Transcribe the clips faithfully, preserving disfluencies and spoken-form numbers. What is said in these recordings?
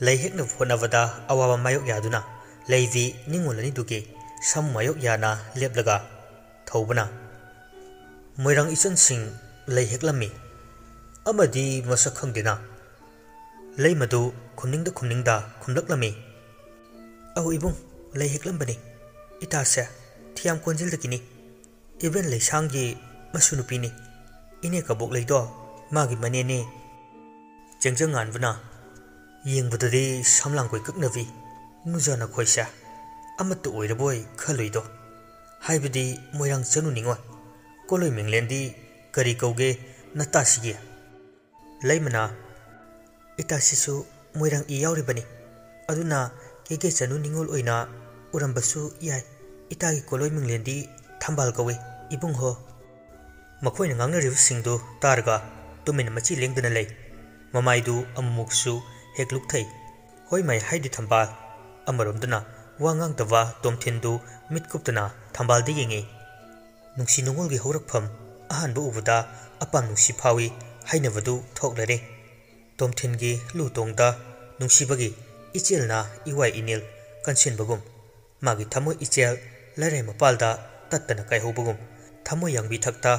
ꯂꯩ ꯍꯦꯛꯅꯕ ꯍꯣꯠꯅꯕꯗ ꯑꯋꯥꯕ ꯃꯥꯌꯣꯛ ꯌꯥꯗꯨꯅ ꯂꯩꯕꯤ ꯅꯤꯡꯉꯣꯜ ꯑꯅꯤꯗꯨꯒꯤ ꯁꯥꯃꯨ ꯃꯥꯌꯣꯛ ꯌꯥꯅ ꯂꯦꯞꯂꯒ ꯊꯧꯕꯅ ꯃꯣꯏꯔꯥꯡ ꯏꯆꯟꯁꯤꯡ ꯂꯩ ꯍꯦꯛꯂꯝꯃꯤ꯫ ꯑꯃꯗꯤ ꯃꯁꯛ ꯈꯪꯗꯦꯅ ꯂꯩꯃꯗꯨ ꯈꯨꯝꯅꯤꯡꯗ ꯈꯨꯝꯅꯤꯡꯗ ꯈꯨꯝꯂꯛꯂꯝꯃꯤ꯫ "ꯑꯧ ꯏꯕꯨꯡ, ꯂꯩ ꯍꯦꯛꯂꯝꯕꯅꯤ꯫ ꯏꯇꯥꯁꯦ ꯊꯤꯌꯥꯝ ꯀꯣꯟꯖꯤꯜꯗꯒꯤꯅꯤ꯫ ꯏꯕꯦꯟ ꯂꯩꯁꯥꯡꯒꯤ ꯃꯁꯨ ꯅꯨꯄꯤꯅꯤ꯫ ꯏꯅꯦ ꯀꯕꯣꯛ ꯂꯩꯗꯣ ꯃꯥꯒꯤ ꯃꯅꯦꯅꯤ꯫" ꯆꯦꯡꯖꯪ ꯉꯥꯟꯕꯅ, "ꯌꯦꯡꯕꯗꯗꯤ ꯁꯝꯂꯥꯡꯈꯣꯏ ꯀꯛꯅꯕꯤ ꯅꯨꯖꯥ ꯅꯈꯣꯏꯁꯦ ꯑꯃꯠꯇ ꯑꯣꯏꯔꯕꯣꯏ ꯈꯜꯂꯨꯏꯗꯣ꯫ ꯍꯥꯏꯕꯗꯤ ꯃꯣꯏꯔꯥꯡ ꯆꯅꯨ ꯅꯤꯉꯣꯜ꯫ ꯀꯣꯂꯣꯏ ꯃꯤꯡꯂꯦꯟꯗꯤ ꯀꯔꯤ ꯀꯧꯒꯦ ꯅꯇꯥꯁꯤꯒꯤ?" ꯂꯩꯃꯅ, "ꯏꯇꯥꯁꯤꯁꯨ ꯃꯣꯏꯔꯥꯡ ꯏ ꯌꯥꯎꯔꯤꯕꯅꯤ꯫ ꯑꯗꯨꯅ ꯀꯦꯀꯦ ꯆꯅꯨ ꯅꯤꯉꯣꯜ ꯑꯣꯏꯅ ꯎꯔꯝꯕꯁꯨ ꯌꯥꯏ꯫ ꯏꯇꯥꯒꯤ ꯀꯣꯂꯣꯏ ꯃꯤꯡꯂꯦꯟꯗꯤ ꯊꯝꯕꯥꯜ ꯀꯧꯏ, ꯏꯕꯨꯡꯍꯣ꯫" ꯃꯈꯣꯏꯅ ꯉꯥꯡꯅꯔꯤꯕꯁꯤꯡꯗꯨ ꯇꯥꯔꯒ ꯇꯨꯃꯤꯟꯅ ꯃꯆꯤ ꯂꯦꯡꯗꯅ ꯂꯩ꯫ ꯃꯃꯥꯏꯗꯨ ꯑꯃꯨꯛꯃꯨꯛꯁꯨ ꯍꯦꯛ ꯂꯨꯞꯊꯩ꯫ "ꯍꯣꯏ ꯃꯥꯏ ꯍꯥꯏꯗꯤ ꯊꯝꯕꯥꯜ꯫" ꯑꯃꯔꯣꯝꯗꯅ ꯋꯥ ꯉꯥꯡꯗꯕ ꯇꯣꯝꯊꯤꯟꯗꯨ ꯃꯤꯠ ꯀꯨꯞꯇꯅ ꯊꯝꯕꯥꯜꯗ ꯌꯦꯡꯉꯤ꯫ ꯅꯨꯡꯁꯤ ꯅꯨꯡꯉꯣꯜꯒꯤ ꯍꯧꯔꯛꯐꯝ ꯑꯍꯥꯟꯕ ꯎꯕꯗ ꯑꯄꯥꯝ ꯅꯨꯡꯁꯤ ꯐꯥꯎꯏ ꯍꯥꯏꯅꯕꯗꯨ ꯊꯣꯛꯂꯔꯦ꯫ ꯇꯣꯝꯊꯤꯟꯒꯤ ꯂꯨ ꯇꯣꯡꯗ ꯅꯨꯡꯁꯤꯕꯒꯤ ꯏꯆꯦꯜꯅ ꯏꯋꯥꯏ ꯏꯅꯤꯜ ꯀꯟꯁꯤꯟꯕꯒꯨꯝ, ꯃꯥꯒꯤ ꯊꯃꯣꯏ ꯏꯆꯦꯜ ꯂꯩꯔꯥꯏ ꯃꯄꯥꯜꯗ ꯇꯠꯇꯅ ꯀꯥꯏꯍꯧꯕꯒꯨꯝ, ꯊꯃꯣꯏ ꯌꯥꯡꯕꯤ ꯊꯛꯇ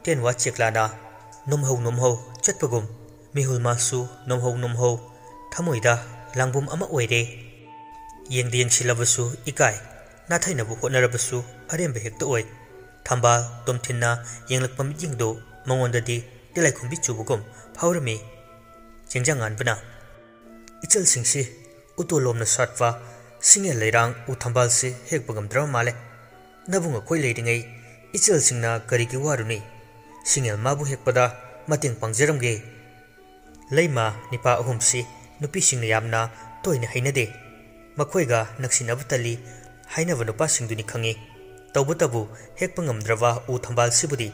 ꯇꯦꯟꯋꯥ ꯆꯦꯛꯂꯥꯅ ꯅꯣꯝꯍꯧ ꯅꯣꯝꯍꯧ ꯆꯠꯄꯒꯨꯝ, ꯃꯤꯍꯨꯜ ꯃꯥꯁꯨ ꯅꯣꯝꯍꯧ ꯅꯣꯝꯍꯧ ꯊꯃꯣꯏꯗ ꯂꯥꯡꯕꯨꯝ ꯑꯃ ꯑꯣꯏꯔꯦ꯫ ꯌꯦꯡꯗ ꯌꯦꯡꯁꯤꯜꯂꯕꯁꯨ ꯏꯀꯥꯏ, ꯅꯥꯊꯩꯅꯕ ꯍꯣꯠꯅꯔꯕꯁꯨ ꯑꯔꯦꯝꯕ ꯍꯦꯛꯇ ꯑꯣꯏ꯫ ꯊꯝꯕꯥꯜ ꯇꯣꯝꯊꯤꯟꯅ ꯌꯦꯡꯂꯛꯄ ꯃꯤꯠꯌꯦꯡꯗꯨ ꯃꯉꯣꯟꯗꯗꯤ ꯇꯤꯂꯥꯏꯈꯨꯝꯕꯤ ꯆꯨꯕꯒꯨꯝ ꯐꯥꯎꯔꯝꯃꯤ꯫ ꯆꯦꯡꯖꯥꯡ ꯉꯥꯟꯕꯅ, "ꯏꯆꯜꯁꯤꯡꯁꯤ ꯎꯇꯣꯜꯂꯣꯝꯅ ꯁꯥꯠꯄ ꯁꯤꯡꯉꯦꯜ ꯂꯩꯔꯥꯡ ꯎ ꯊꯝꯕꯥꯜꯁꯤ ꯍꯦꯛꯄ ꯉꯝꯗ꯭ꯔꯕ ꯃꯥꯜꯂꯦ꯫ ꯅꯕꯨꯡ ꯑꯩꯈꯣꯏ ꯂꯩꯔꯤꯉꯩ ꯏꯆꯜꯁꯤꯡꯅ ꯀꯔꯤꯒꯤ ꯋꯥꯔꯨꯅꯤ? ꯁꯤꯡꯉꯦꯜ ꯃꯥꯕꯨ ꯍꯦꯛꯄꯗ ꯃꯇꯦꯡ ꯄꯥꯡꯖꯔꯝꯒꯦ꯫" ꯂꯩꯃ ꯅꯤꯄꯥ ꯑꯍꯨꯝꯁꯤ ꯅꯨꯄꯤꯁꯤꯡꯅ ꯌꯥꯝꯅ ꯇꯣꯏꯅ ꯍꯩꯅꯗꯦ꯫ ꯃꯈꯣꯏꯒ ꯅꯛꯁꯤꯟꯅꯕ ꯇꯜꯂꯤ ꯍꯥꯏꯅꯕ ꯅꯨꯄꯥꯁꯤꯡꯗꯨꯅꯤ ꯈꯪꯉꯤ꯫ ꯇꯧꯕꯇꯕꯨ ꯍꯦꯛꯄ ꯉꯝꯗ꯭ꯔꯕ ꯎ ꯊꯝꯕꯥꯜꯁꯤꯕꯨꯗꯤ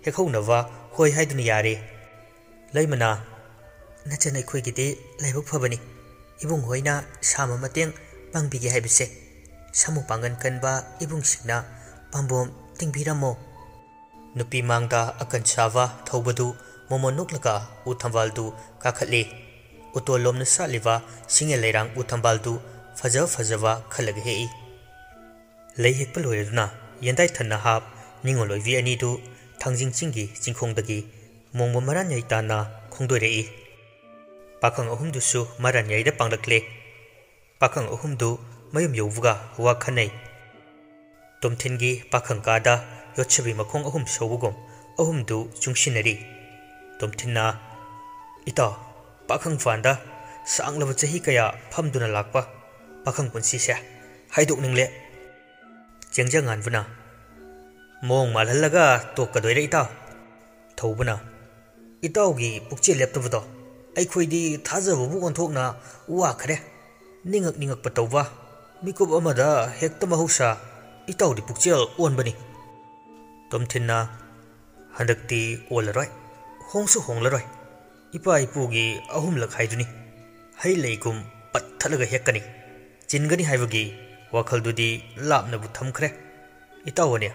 ꯍꯦꯛꯍꯧꯅꯕ ꯍꯣꯏ ꯍꯥꯏꯗꯨꯅ ꯌꯥꯔꯦ꯫ ꯂꯩꯃꯅ, "ꯅꯆꯟ ꯑꯩꯈꯣꯏꯒꯤꯗꯤ ꯂꯥꯏꯕꯛ ꯐꯕꯅꯤ꯫ ꯏꯕꯨꯡ ꯍꯣꯏꯅ ꯁꯥꯃ ꯃꯇꯦꯡ ꯄꯥꯡꯕꯤꯒꯦ ꯍꯥꯏꯕꯁꯦ꯫ ꯁꯥꯃꯨ ꯄꯥꯡꯒꯟ ꯀꯟꯕ ꯏꯕꯨꯡꯁꯤꯡꯅ ꯄꯥꯝꯕꯣꯝ ꯇꯤꯡꯕꯤꯔꯝꯃꯣ꯫" ꯅꯨꯄꯤ ꯃꯥꯡꯗ ꯑꯀꯟ ꯁꯥꯕ ꯊꯧꯕꯗꯨ ꯃꯣꯃꯣꯟ ꯅꯣꯛꯂꯒ ꯎ ꯊꯝꯕꯥꯜꯗꯨ ꯀꯥꯈꯠꯂꯤ꯫ ꯎꯇꯣꯜꯂꯣꯝꯅ ꯁꯥꯠꯂꯤꯕ ꯁꯤꯡꯉꯦꯜ ꯂꯩꯔꯥꯡ ꯎ ꯊꯝꯕꯥꯜꯗꯨ ꯐꯖ ꯐꯖꯕ ꯈꯜꯂꯒ ꯍꯦꯛꯏ꯫ ꯂꯩ ꯍꯦꯛꯄ ꯂꯣꯏꯔꯗꯨꯅ ꯌꯦꯟꯗꯥꯏ ꯊꯟꯅ ꯍꯥꯞ ꯅꯤꯉꯣꯜ ꯑꯣꯏꯕꯤ ꯑꯅꯤꯗꯨ ꯊꯥꯡꯖꯤꯡ ꯆꯤꯡꯒꯤ ꯆꯤꯡꯈꯣꯡꯗꯒꯤ ꯃꯣꯡꯕ ꯃꯔꯥꯟꯌꯥꯏ ꯇꯥꯟꯅ ꯈꯣꯡꯗꯣꯏꯔꯛꯏ꯫ ꯄꯥꯈꯪ ꯑꯍꯨꯝꯗꯨꯁꯨ ꯃꯔꯥꯟꯌꯥꯏꯗ ꯄꯥꯡꯂꯛꯂꯦ꯫ ꯄꯥꯈꯪ ꯑꯍꯨꯝꯗꯨ ꯃꯌꯨꯝ ꯌꯧꯕꯒ ꯋꯥ ꯈꯟꯅꯩ꯫ ꯇꯣꯝꯊꯤꯟꯒꯤ ꯄꯥꯈꯪ ꯀꯥꯗ ꯌꯣꯠꯁꯕꯤ ꯃꯈꯣꯡ ꯑꯍꯨꯝ ꯁꯧꯕꯒꯨꯝ ꯑꯍꯨꯝꯗꯨ ꯆꯨꯡꯁꯤꯟꯅꯔꯤ꯫ ꯇꯣꯝꯊꯤꯟꯅ, "ꯏꯇꯥꯎ, ꯄꯥꯈꯪ ꯐꯥꯟꯗ ꯁꯥꯡꯂꯕ ꯆꯍꯤ ꯀꯌꯥ ꯐꯝꯗꯨꯅ ꯂꯥꯛꯄ ꯄꯥꯈꯪ ꯄꯨꯟꯁꯤꯁꯦ ꯍꯥꯏꯗꯣꯛꯅꯤꯡꯂꯦ꯫" ꯆꯦꯡꯖꯉꯥꯟꯕꯅ, "ꯃꯑꯣꯡ ꯃꯥꯜꯍꯜꯂꯒ ꯇꯣꯛꯀꯗꯣꯏꯔꯦ ꯏꯇꯥꯎ꯫" ꯊꯧꯕꯅ, "ꯏꯇꯥꯎꯒꯤ ꯄꯨꯛꯆꯦꯜ ꯂꯦꯞꯇꯕꯗꯣ ꯑꯩꯈꯣꯏꯗꯤ ꯊꯥꯖꯕꯕꯨ ꯑꯣꯟꯊꯣꯛꯅ ꯋꯥꯈ꯭ꯔꯦ꯫ ꯅꯤꯡꯉꯛ ꯅꯤꯡꯉꯛꯄ ꯇꯧꯕ, ꯃꯤꯀꯨꯞ ꯑꯃꯗ ꯍꯦꯛꯇ ꯃꯍꯧꯁꯥ꯫ ꯏꯇꯥꯎꯗꯤ ꯄꯨꯛꯆꯦꯜ ꯑꯣꯟꯕꯅꯤ꯫" ꯇꯣꯝꯊꯤꯟꯅ, "ꯍꯟꯗꯛꯇꯤ ꯑꯣꯜꯂꯔꯣꯏ, ꯍꯣꯡꯁꯨ ꯍꯣꯡꯂꯔꯣꯏ꯫ ꯏꯄꯥ ꯏꯄꯨꯒꯤ ꯑꯍꯨꯝꯂꯛ ꯍꯥꯏꯗꯨꯅꯤ, ꯍꯩ ꯂꯩꯒꯨꯝ ꯄꯠꯊꯠꯂꯒ ꯍꯦꯛꯀꯅꯤ, ꯆꯤꯟꯒꯅꯤ ꯍꯥꯏꯕꯒꯤ ꯋꯥꯈꯜꯗꯨꯗꯤ ꯂꯥꯞꯅꯕꯨ ꯊꯝꯈ꯭ꯔꯦ꯫ ꯏꯇꯥꯎ ꯑꯅꯦ,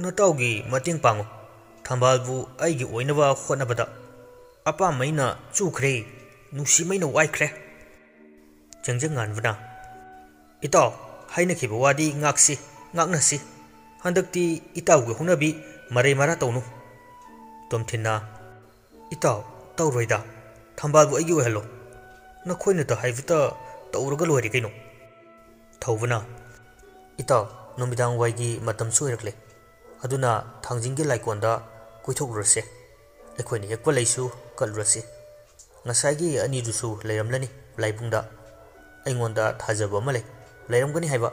ꯅꯇꯥꯎꯒꯤ ꯃꯇꯦꯡ ꯄꯥꯡꯉꯨ꯫ ꯊꯝꯕꯥꯜꯕꯨ ꯑꯩꯒꯤ ꯑꯣꯏꯅꯕ ꯍꯣꯠꯅꯕꯗ ꯑꯄꯥꯝꯕꯩꯅ ꯆꯨꯈ꯭ꯔꯦ, ꯅꯨꯡꯁꯤꯃꯩꯅ ꯋꯥꯏꯈ꯭ꯔꯦ꯫" ꯆꯦꯡꯖꯉꯥꯟꯕꯅ, "ꯏꯇꯥꯎ, ꯍꯥꯏꯅꯈꯤꯕ ꯋꯥꯗꯤ ꯉꯥꯛꯁꯤ, ꯉꯥꯛꯅꯁꯤ꯫ ꯍꯟꯗꯛꯇꯤ ꯏꯇꯥꯎꯒꯤ ꯍꯧꯅꯕꯤ ꯃꯔꯩ ꯃꯔꯥ ꯇꯧꯅꯨ꯫" ꯇꯣꯝꯊꯤꯟꯅ, "ꯏꯇꯥꯎ, ꯇꯧꯔꯣꯏꯗ꯫ ꯊꯝꯕꯥꯜꯕꯨ ꯑꯩꯒꯤ ꯑꯣꯏꯍꯜꯂꯣ꯫ ꯅꯈꯣꯏꯅꯇ ꯍꯥꯏꯕꯇ ꯇꯧꯔꯒ ꯂꯣꯏꯔꯦ ꯀꯩꯅꯣ꯫" ꯊꯧꯕꯅ, "ꯏꯇꯥꯎ, ꯅꯨꯃꯤꯗꯥꯡ ꯋꯥꯏꯒꯤ ꯃꯇꯝꯁꯨ ꯑꯣꯏꯔꯛꯂꯦ꯫ ꯑꯗꯨꯅ ꯊꯥꯡꯖꯤꯡꯒꯤ ꯂꯥꯏꯀꯣꯟꯗ ꯀꯣꯏꯊꯣꯛꯂꯨꯔꯁꯦ꯫ ꯑꯩꯈꯣꯏꯅ ꯍꯦꯛꯄ ꯂꯩꯁꯨ ꯀꯠꯂꯨꯔꯁꯤ꯫ ꯉꯁꯥꯏꯒꯤ ꯑꯅꯤꯗꯨꯁꯨ ꯂꯩꯔꯝꯂꯅꯤ ꯂꯥꯏꯕꯨꯡꯗ꯫ ꯑꯩꯉꯣꯟꯗ ꯊꯥꯖꯕ ꯑꯃ ꯂꯩ, ꯂꯩꯔꯝꯒꯅꯤ ꯍꯥꯏꯕ꯫"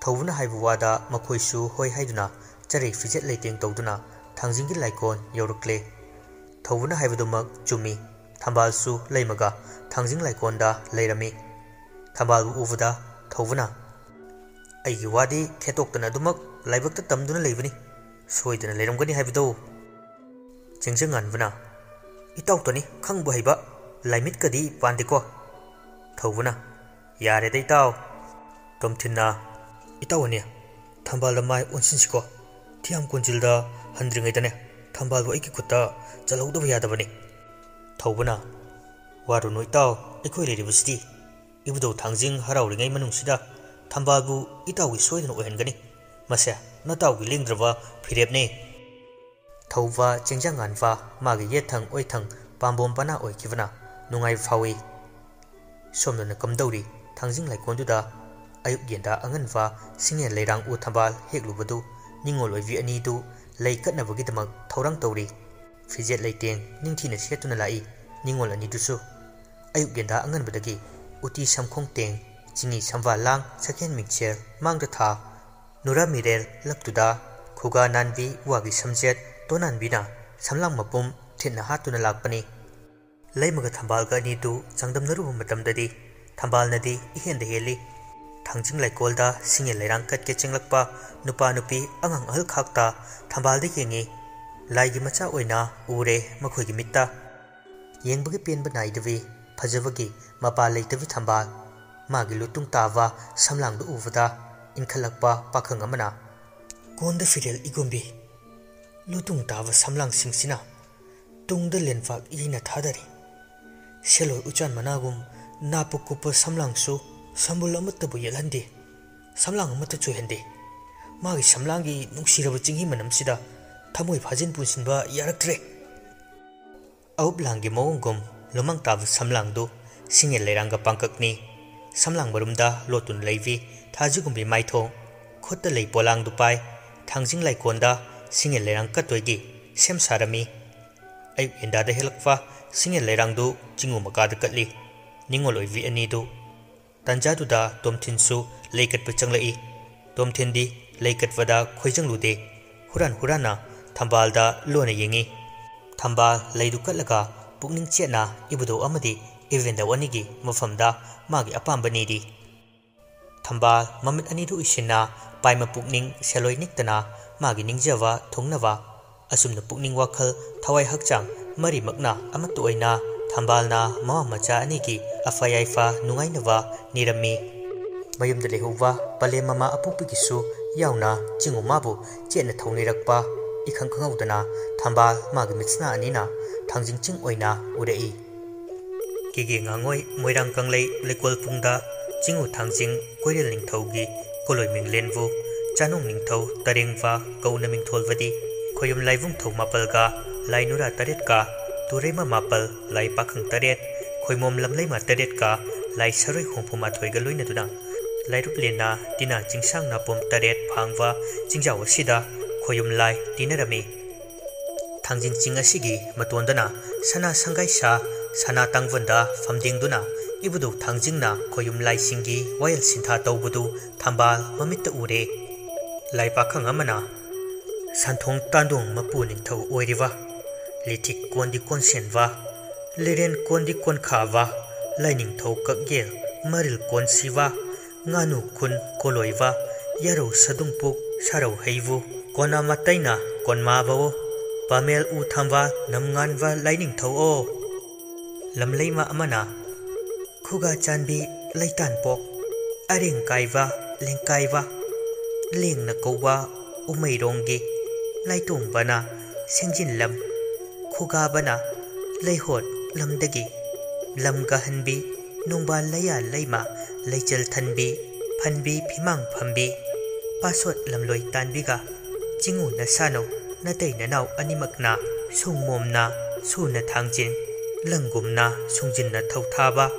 ꯊꯧꯕꯅ ꯍꯥꯏꯕ ꯋꯥꯗ ꯃꯈꯣꯏꯁꯨ ꯍꯣꯏ ꯍꯥꯏꯗꯨꯅ ꯆꯔꯩ ꯐꯤꯖꯦꯠ ꯂꯩꯇꯦꯡ ꯇꯧꯗꯨꯅ ꯊꯥꯡꯖꯤꯡꯒꯤ ꯂꯥꯏꯀꯣꯟ ꯌꯧꯔꯛꯂꯦ꯫ ꯊꯧꯕꯅ ꯍꯥꯏꯕꯗꯨꯃꯛ ꯆꯨꯝꯃꯤ꯫ ꯊꯝꯕꯥꯜꯁꯨ ꯂꯩꯃꯒ ꯊꯥꯡꯖꯤꯡ ꯂꯥꯏꯀꯣꯟꯗ ꯂꯩꯔꯝꯃꯤ꯫ ꯊꯝꯕꯥꯜꯕꯨ ꯎꯕꯗ ꯊꯧꯕꯅ, "ꯑꯩꯒꯤ ꯋꯥꯗꯤ ꯈꯦꯠꯇꯣꯛꯇꯅ ꯑꯗꯨꯃꯛ ꯂꯥꯏꯕꯛꯇ ꯇꯝꯗꯨꯅ ꯂꯩꯕꯅꯤ꯫ ꯁꯣꯏꯗꯅ ꯂꯩꯔꯝꯒꯅꯤ ꯍꯥꯏꯕꯗꯣ꯫" ꯆꯦꯡꯖꯉꯥꯟꯕꯅ, "ꯏꯇꯥꯎꯇꯅꯤ ꯈꯪꯕ ꯍꯩꯕ, ꯂꯥꯏꯃꯤꯠꯀꯗꯤ ꯄꯥꯟꯗꯦꯀꯣ꯫" ꯊꯧꯕꯅ, "ꯌꯥꯔꯦꯗ ꯏꯇꯥꯎ꯫" ꯇꯣꯝꯊꯤꯟꯅ, "ꯏꯇꯥꯎ ꯑꯅꯤ, ꯊꯝꯕꯥꯜꯗ ꯃꯥꯏ ꯑꯣꯟꯁꯤꯟꯁꯤꯀꯣ꯫ ꯊꯤꯌꯥꯝ ꯀꯣꯟꯖꯤꯜꯗ ꯍꯟꯗ꯭ꯔꯤꯉꯩꯗꯅꯦ ꯊꯝꯕꯥꯜꯕꯨ ꯑꯩꯒꯤ ꯈꯨꯠꯇ ꯆꯜꯍꯧꯗꯕ ꯌꯥꯗꯕꯅꯤ꯫" ꯊꯧꯕꯅ, "ꯋꯥꯔꯨꯅꯨ ꯏꯇꯥꯎ, ꯑꯩꯈꯣꯏ ꯂꯩꯔꯤꯕꯁꯤꯗꯤ꯫ ꯏꯕꯨꯙꯧ ꯊꯥꯡꯖꯤꯡ ꯍꯔꯥꯎꯔꯤꯉꯩ ꯃꯅꯨꯡꯁꯤꯗ ꯊꯝꯕꯥꯜꯕꯨ ꯏꯇꯥꯎꯒꯤ ꯁꯣꯏꯗꯅ ꯑꯣꯏꯍꯟꯒꯅꯤ꯫ ꯃꯁꯦ ꯅꯇꯥꯎꯒꯤ ꯂꯦꯡꯗ꯭ꯔꯕ ꯐꯤꯔꯦꯞꯅꯦ"꯫ ꯊꯧꯕ ꯆꯦꯡꯖꯥꯡ ꯉꯥꯟꯕ ꯃꯥꯒꯤ ꯌꯦꯠꯊꯪ ꯑꯣꯏꯊꯪ ꯄꯥꯝꯕꯣꯝ ꯄꯅꯥ ꯑꯣꯏꯈꯤꯕꯅ ꯅꯨꯡꯉꯥꯏꯕ ꯐꯥꯎꯏ꯫ ꯁꯣꯝꯗꯅ ꯀꯝꯗꯧꯔꯤ? ꯊꯥꯡꯖꯤꯡ ꯂꯩꯀꯣꯜꯗꯨꯗ ꯑꯌꯨꯛ ꯌꯦꯟꯗꯥ ꯑꯉꯟꯕ ꯁꯤꯡꯉꯦꯜ ꯂꯩꯔꯥꯡ ꯎ ꯊꯝꯕꯥꯜ ꯍꯦꯛꯂꯨꯕꯗꯨ ꯅꯤꯉꯣꯜ ꯑꯣꯏꯕꯤ ꯑꯅꯤꯗꯨ ꯂꯩ ꯀꯠꯅꯕꯒꯤꯗꯃꯛ ꯊꯧꯔꯥꯡ ꯇꯧꯔꯤ꯫ ꯐꯤꯖꯦꯠ ꯂꯩꯇꯦꯡ ꯅꯤꯡꯊꯤꯅ ꯁꯦꯠꯇꯨꯅ ꯂꯥꯛꯏ ꯅꯤꯉꯣꯜ ꯑꯅꯤꯗꯨꯁꯨ꯫ ꯑꯌꯨꯛ ꯌꯦꯟꯗꯥ ꯑꯉꯟꯕꯗꯒꯤ ꯎꯇꯤ ꯁꯝꯈꯣꯡ ꯇꯦꯡ, ꯆꯤꯅꯤ ꯁꯝꯕꯥꯜ ꯂꯥꯡ, ꯁꯀꯦꯟ ꯃꯤꯡꯁꯦꯜ ꯃꯥꯡꯗ ꯊꯥ, ꯅꯨꯔꯥ ꯃꯤꯔꯦꯜ ꯂꯛꯇꯨꯗ ꯈꯨꯒꯥ ꯅꯥꯟꯕꯤ ꯋꯥꯒꯤ ꯁꯝꯖꯦꯠ ꯇꯣꯅꯥꯟꯕꯤꯅ ꯁꯝꯂꯥꯡ ꯃꯄꯨꯝ ꯊꯤꯠꯅ ꯍꯥꯠꯇꯨꯅ ꯂꯥꯛꯄꯅꯤ꯫ ꯂꯩꯃꯒ ꯊꯝꯕꯥꯜꯒ ꯑꯅꯤꯗꯨ ꯆꯥꯡꯗꯝꯅꯔꯨꯕ ꯃꯇꯝꯗꯗꯤ ꯊꯝꯕꯥꯜꯅꯗꯤ ꯏꯍꯦꯟꯗ ꯍꯦꯜꯂꯤ꯫ ꯊꯥꯡꯖꯤꯡ ꯂꯩꯀꯣꯜꯗ ꯁꯤꯡꯉꯦꯜ ꯂꯩꯔꯥꯡ ꯀꯠꯀꯦ ꯆꯦꯡꯂꯛꯄ ꯅꯨꯄꯥ ꯅꯨꯄꯤ ꯑꯉꯥꯡ ꯑꯍꯜ ꯈꯥꯛꯇ ꯊꯝꯕꯥꯜꯗ ꯌꯦꯡꯉꯤ꯫ ꯂꯥꯏꯒꯤ ꯃꯆꯥ ꯑꯣꯏꯅ ꯎꯔꯦ ꯃꯈꯣꯏꯒꯤ ꯃꯤꯠꯇ꯫ ꯌꯦꯡꯕꯒꯤ ꯄꯦꯟꯕ ꯅꯥꯏꯗꯕꯤ, ꯐꯖꯕꯒꯤ ꯃꯄꯥ ꯂꯩꯇꯕꯤ ꯊꯝꯕꯥꯜ꯫ ꯃꯥꯒꯤ ꯂꯨꯇꯨꯡ ꯇꯥꯕ ꯁꯝꯂꯥꯡꯗꯨ ꯎꯕꯗ ꯏꯟꯈꯠꯂꯛꯄ ꯄꯥꯈꯪ ꯑꯃꯅ, "ꯀꯣꯟꯗ ꯐꯤꯔꯦꯜ ꯏꯒꯨꯝꯕꯤ, ꯂꯨꯇꯨꯡ ꯇꯥꯕ ꯁꯝꯂꯥꯡꯁꯤꯡꯁꯤꯅ ꯇꯨꯡꯗ ꯂꯦꯟꯐꯥꯛ ꯌꯩꯅ ꯊꯥꯗꯔꯤ꯫ ꯁꯦꯂꯣꯏ ꯎꯆꯥꯟ ꯃꯅꯥꯒꯨꯝ ꯅꯥꯄ ꯀꯨꯞꯄ ꯁꯝꯂꯥꯡꯁꯨ ꯁꯝꯕꯨꯜ ꯑꯃꯠꯇꯕꯨ ꯌꯦꯠꯍꯟꯗꯦ꯫ ꯁꯝꯂꯥꯡ ꯑꯃꯠꯇ ꯆꯣꯏꯍꯟꯗꯦ꯫ ꯃꯥꯒꯤ ꯁꯝꯂꯥꯡꯒꯤ ꯅꯨꯡꯁꯤꯔꯕ ꯆꯤꯡꯍꯤ ꯃꯅꯝꯁꯤꯗ ꯊꯃꯣꯏ ꯐꯥꯖꯤꯟ ꯄꯨꯟꯁꯤꯟꯕ ꯌꯥꯔꯛꯇ꯭ꯔꯦ"꯫ ꯑꯎꯞꯂꯥꯡꯒꯤ ꯃꯑꯣꯡꯒꯨꯝ ꯂꯨꯃꯥꯡ ꯇꯥꯕ ꯁꯝꯂꯥꯡꯗꯨ ꯁꯤꯡꯉꯦꯜ ꯂꯩꯔꯥꯡꯒ ꯄꯥꯡꯀꯛꯅꯤ꯫ ꯁꯝꯂꯥꯡ ꯃꯔꯨꯝꯗ ꯂꯣꯠꯇꯨꯅ ꯂꯩꯕꯤ ꯊꯥꯖꯤꯒꯨꯝꯕꯤ ꯃꯥꯏꯊꯣꯡ, ꯈꯨꯠꯇ ꯂꯩ ꯄꯣꯂꯥꯡꯗꯨ ꯄꯥꯏ꯫ ꯊꯥꯡꯖꯤꯡ ꯂꯩꯀꯣꯟꯗ ꯁꯤꯡꯉꯦꯜ ꯂꯩꯔꯥꯡ ꯀꯠꯇꯣꯏꯒꯤ ꯁꯦꯝ ꯁꯥꯔꯝꯃꯤ꯫ ꯑꯌꯨꯛ ꯌꯦꯟꯗꯥꯗ ꯍꯦꯜꯂꯛꯄ ꯁꯤꯡꯉꯦꯜ ꯂꯩꯔꯥꯡꯗꯨ ꯆꯤꯡꯉꯨ ꯃꯀꯥꯗ ꯀꯠꯂꯤ꯫ ꯅꯤꯉꯣꯜ ꯑꯣꯏꯕꯤ ꯑꯅꯤꯗꯨ꯫ ꯇꯟꯖꯥꯗꯨꯗ ꯇꯣꯝꯊꯤꯟꯁꯨ ꯂꯩ ꯀꯠꯄ ꯆꯪꯂꯛꯏ꯫ ꯇꯣꯝꯊꯤꯟꯗꯤ ꯂꯩ ꯀꯠꯄꯗ ꯈꯣꯏꯖꯪꯂꯨꯗꯦ꯫ ꯍꯨꯔꯥꯟ ꯍꯨꯔꯥꯟꯅ ꯊꯝꯕꯥꯜꯗ ꯂꯣꯟꯅ ꯌꯦꯡꯉꯤ꯫ ꯊꯝꯕꯥꯜ ꯂꯩꯗꯨ ꯀꯠꯂꯒ ꯄꯨꯛꯅꯤꯡ ꯆꯦꯠꯅ ꯏꯕꯨꯙꯧ ꯑꯃꯗꯤ ꯏꯕꯦꯟꯗꯧ ꯑꯅꯤꯒꯤ ꯃꯐꯝꯗ ꯃꯥꯒꯤ ꯑꯄꯥꯝꯕ ꯅꯤꯔꯤ꯫ ꯊꯝꯕꯥꯜ ꯃꯃꯤꯠ ꯑꯅꯤꯗꯨ ꯎꯏꯁꯤꯟꯅ ꯄꯥꯏꯃ ꯄꯨꯛꯅꯤꯡ ꯁꯦꯜꯂꯣꯏ ꯅꯤꯛꯇꯅ ꯃꯥꯒꯤ ꯅꯤꯡꯖꯕ ꯊꯨꯡꯅꯕ ꯑꯁꯨꯝꯅ ꯄꯨꯛꯅꯤꯡ ꯋꯥꯈꯜ ꯊꯋꯥꯏ ꯍꯛꯆꯥꯡ ꯃꯔꯤꯃꯛꯅ ꯑꯃꯠꯇ ꯑꯣꯏꯅ ꯊꯝꯕꯥꯜꯅ ꯃꯃꯥ ꯃꯆꯥ ꯑꯅꯤꯒꯤ ꯑꯐ ꯌꯥꯏꯐ ꯅꯨꯡꯉꯥꯏꯅꯕ ꯅꯤꯔꯝꯃꯤ꯫ ꯃꯌꯨꯝꯗ ꯂꯩꯍꯧꯕ ꯄꯂꯦꯝ ꯃꯃꯥ ꯑꯄꯣꯛꯄꯤꯒꯤꯁꯨ ꯌꯥꯎꯅ ꯆꯤꯡꯉꯨ ꯃꯥꯕꯨ ꯆꯦꯠꯅ ꯊꯧꯅꯤꯔꯛꯄ ꯏꯈꯪ ꯈꯪꯍꯧꯗꯅ ꯊꯝꯕꯥꯜ ꯃꯥꯒꯤ ꯃꯤꯠꯁꯅꯥ ꯑꯅꯤꯅ ꯊꯥꯡꯖꯤꯡ ꯆꯤꯡ ꯑꯣꯏꯅ ꯎꯔꯛꯏ꯫ ꯀꯦꯒꯦ ꯉꯥꯉꯣꯏ ꯃꯣꯏꯔꯥꯡ ꯀꯪꯂꯩ ꯂꯩꯀꯣꯜ ꯄꯨꯡꯗ ꯆꯤꯡꯉꯨ ꯊꯥꯡꯖꯤꯡ ꯀꯣꯏꯔꯦꯜ ꯅꯤꯡꯊꯧꯒꯤ ꯀꯣꯂꯣꯏ ꯃꯤꯡꯂꯦꯟꯕꯨ ꯆꯥꯅꯨꯡ ꯅꯤꯡꯊꯧ ꯇꯔꯦꯡꯕ ꯀꯧꯅ ꯃꯤꯡꯊꯣꯜꯕꯗꯤ ꯈꯣꯌꯨꯝ ꯂꯥꯏꯕꯨꯡ ꯊꯧ ꯃꯥꯄꯜꯒ ꯂꯥꯏ ꯅꯨꯔꯥ ꯇꯔꯦꯠꯀ ꯇꯨꯔꯩꯃ ꯃꯥꯄꯜ ꯂꯥꯏ ꯄꯥꯈꯪ ꯇꯔꯦꯠ ꯈꯣꯏꯃꯣꯝ ꯂꯝꯂꯩꯃ ꯇꯔꯦꯠꯀ ꯂꯥꯏ ꯁꯔꯣꯏ ꯍꯨꯝꯐꯨ ꯃꯥꯊꯣꯏꯒ ꯂꯣꯏꯅꯗꯨꯅ ꯂꯥꯏꯔꯨꯞ ꯂꯦꯟꯅ ꯇꯤꯅꯥ ꯆꯤꯡꯁꯥꯡ ꯅꯥꯄꯣꯝ ꯇꯔꯦꯠ ꯐꯥꯡꯕ ꯆꯤꯡꯖꯥꯎ ꯑꯁꯤꯗ ꯈꯣꯌꯨꯝ ꯂꯥꯏ ꯇꯤꯟꯅꯔꯝꯃꯤ꯫ ꯊꯥꯡꯖꯤꯡ ꯆꯤꯡ ꯑꯁꯤꯒꯤ ꯃꯇꯣꯟꯗꯅ ꯁꯅꯥ ꯁꯪꯒꯥꯏꯁꯥ ꯁꯅꯥ ꯇꯥꯡꯕꯟꯗ ꯐꯝꯗꯦꯡꯗꯨꯅ ꯏꯕꯨꯙꯧ ꯊꯥꯡꯖꯤꯡꯅ ꯈꯣꯌꯨꯝ ꯂꯥꯏꯁꯤꯡꯒꯤ ꯋꯥꯌꯦꯜ ꯁꯤꯟꯊꯥ ꯇꯧꯕꯗꯨ ꯊꯝꯕꯥꯜ ꯃꯃꯤꯠꯇ ꯎꯔꯦ꯫ ꯂꯥꯏ ꯄꯥꯈꯪ ꯑꯃꯅ ꯁꯟꯊꯣꯡ ꯇꯥꯟꯗꯣꯡ ꯃꯄꯨ ꯅꯤꯡꯊꯧ ꯑꯣꯏꯔꯤꯕ, ꯂꯤꯊꯤꯛ ꯀꯣꯟꯗꯤ ꯀꯣꯟꯁꯦꯟꯕ, ꯂꯤꯔꯦꯟ ꯀꯣꯟꯗꯤ ꯀꯣꯟꯈꯥꯕ, ꯂꯥꯏꯅꯤꯡꯊꯧ ꯀꯛꯌꯦꯜ ꯃꯔꯤꯜ ꯀꯣꯟꯁꯤꯕ, ꯉꯥꯅꯨ ꯈꯨꯟ ꯀꯣꯂꯣꯏꯕ, ꯌꯥꯔꯧ ꯁꯗꯨꯝꯄꯨꯛ ꯁꯥꯔꯧ ꯍꯩꯕꯨ, ꯀꯣꯅꯥ ꯃꯇꯩꯅ ꯀꯣꯟꯃꯥꯕꯑꯣ, ꯄꯥꯃꯦꯜ ꯎ ꯊꯝꯕ ꯅꯝꯉꯥꯟꯕ ꯂꯥꯏꯅꯤꯡꯊꯧꯑꯣ꯫ ꯂꯝꯂꯩꯃ ꯑꯃꯅ ꯈꯨꯒꯥ ꯆꯥꯟꯕꯤ ꯂꯩꯇꯥꯟꯄꯣꯛ, ꯑꯔꯦꯡ ꯀꯥꯏꯕ ꯂꯦꯡꯀꯥꯏꯕ, ꯂꯦꯡꯅ ꯀꯧꯕ ꯎꯃꯩꯔꯣꯡꯒꯤ ꯂꯥꯏꯇꯣꯡꯕꯅ ꯁꯦꯡꯖꯤꯟꯂꯝ, ꯈꯨꯒꯥꯕꯅ ꯂꯩꯍꯣꯠ ꯂꯝꯗꯒꯤ ꯂꯝꯒ ꯍꯟꯕꯤ, ꯅꯣꯡꯕꯥꯜ ꯂꯩꯌꯥ ꯂꯩꯃ ꯂꯩꯆꯜ ꯊꯟꯕꯤ, ꯐꯟꯕꯤ ꯐꯤꯃꯥꯡ ꯐꯝꯕꯤ, ꯄꯥꯁꯣꯠ ꯂꯝꯂꯣꯏ ꯇꯥꯟꯕꯤꯒ ꯆꯤꯡꯉꯨ ꯅꯁꯥꯅꯧ ꯅꯇꯩ ꯅꯅꯥꯎ ꯑꯅꯤꯃꯛꯅ ꯁꯨꯡꯃꯣꯝꯅ ꯁꯨꯅ ꯊꯥꯡꯖꯤꯟ, ꯂꯪꯒꯨꯝꯅ ꯁꯨꯡꯖꯤꯟꯅ ꯊꯧꯊꯥꯕ,